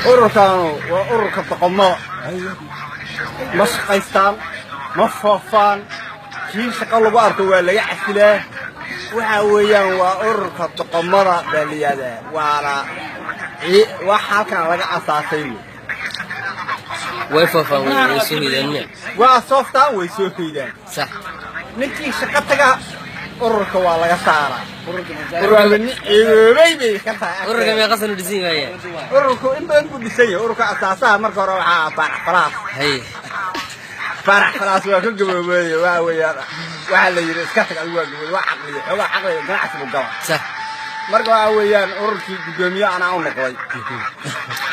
Ururkaanu waa ururka doqomada. Ma shaqaystaan, ma foofaan. Kii shaqo lagu arko waa laga casilaa. Waxa weeyaan waa ururka doqomada baa la yihahdaa, waana wax halkan laga asaasay wey. Way foofaan, way soo hoydaan miya? Waa sooftaan, way soo hoydaan. Sax. Ninkii shaqo taga ururka waa laga saaraa. Ururka nin ceeboobay bay ka tahay. Ururka meeqa sano dhisan yahay? Ururku in badan buu dhisan yahay. Ururka asaasaha marka hore waxaa Faarax Falaas. Faarax Falaas waa ka gaboobay. Waa weeyaan, waxaa la yidhi iska tag adigu, waa gaboobay, waa caqliya, xoogaa caqliga ganacsi buu gala. Marka waxa weeyaan ururkii guddoomiye anaa u noqday.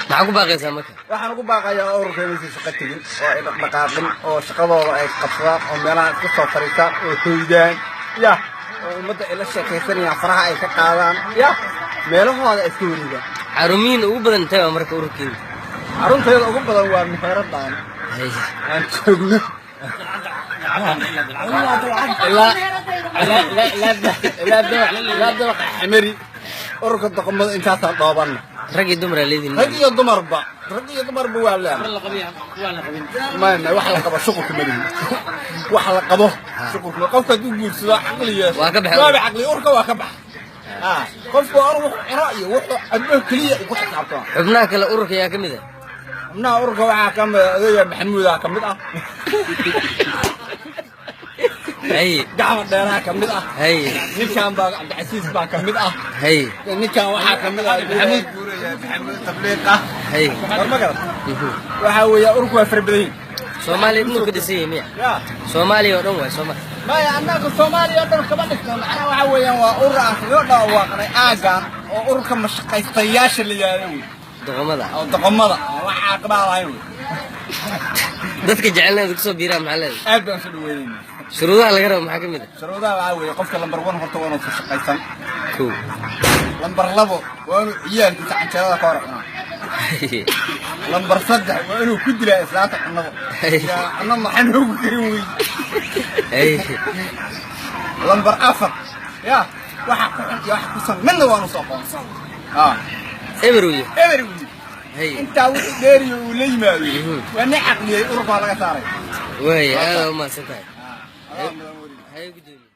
Maxaa ku baaqaysaa marka? Waxaan ugu baaqayaa ururka inaysan shaqo tegin oo ay dhaqdhaqaaqin oo shaqadooda ay qabsadaan oo meelaha iska soo fariistaan oo hoydaan, ya, oo ummadda ay la sheekaysanayaan, faraha ay ka qaadaan, ya, meelahooda ay iska wareegaan. Xarumihiin ugu badan intee waa marka ururkiina? Xaruntayada ugu badan waa meheeradan aan joogno ilaa dabaqa Xamari. Ururka doqomada intaasaan dhoobanna. Rag iyo dumar aa leedihin? Rag iyo dumarba, rag iyo dumarba waa leena. May, wax la qabo shuqulka ma lihin. Wax la qabo shuqulka qofka hadduu guursado, caqli yeesho, Waa ka baxay. Waaba caqli, urka waa ka bax. Qofku waa wuxuu cuno iyo wuxuu cabo keliya ku xisaabtama. Xubnaha kale ururka yaa ka mid ah? Xubnaha ururka waxaa ka mid ah odayga Maxamuudaa ka mid ah. Gacma Dheeraha ka mid ah. Ninkan baa Cabdicasiis baa ka mid ah. Ninkan waxaa ka mid ah Maxamuud Guuraya, Maxamuud Tabliiq ah. War ma garat? Waxaa weeya ururku waa fara badan yihin. Soomaaliya inuu ka dhisan yahay miya? Ya. Soomaaliya oo dhan waay sooma? Maya, annaga Soomaaliya oo dhan kama dhisno. Macnaha waxaa weeyaan waa urur aan kaga dhawaaqnay aaggan oo ururka mashaqaystayaasha la yihahdo wey. Doqomada. Oo doqomada oo wax caaqibaa lahayn wey. Dadka jecelna kusoo biiraan maxaa leedahay? Aad baan soo dhaweynayna. Shuruudaha laga rabo maxaa ka mid ah? Shuruudaha waxaa weeye, qofka lambar 1 horta waa inuusan shaqaysan. Kow. Lambar 2 waa inuu ciyaalkiisa canjeerada ka hor cunaa. Lambar 3 waa inuu ku dilaa islaanta cunnada. Yaa cunno maxaa noogu karin wey. Lambar 4, ya, waxa ku xun iyo waxa ku san midna waanu soo qoon. Eber wey. Eber wey. Intaa wixii dheeriyo uu la yimaado waa nin caqliyey, ururka waa laga saaray. Waay, aad u mahadsan tahay. Adaa mudan weriga. Haye, gudoomiye.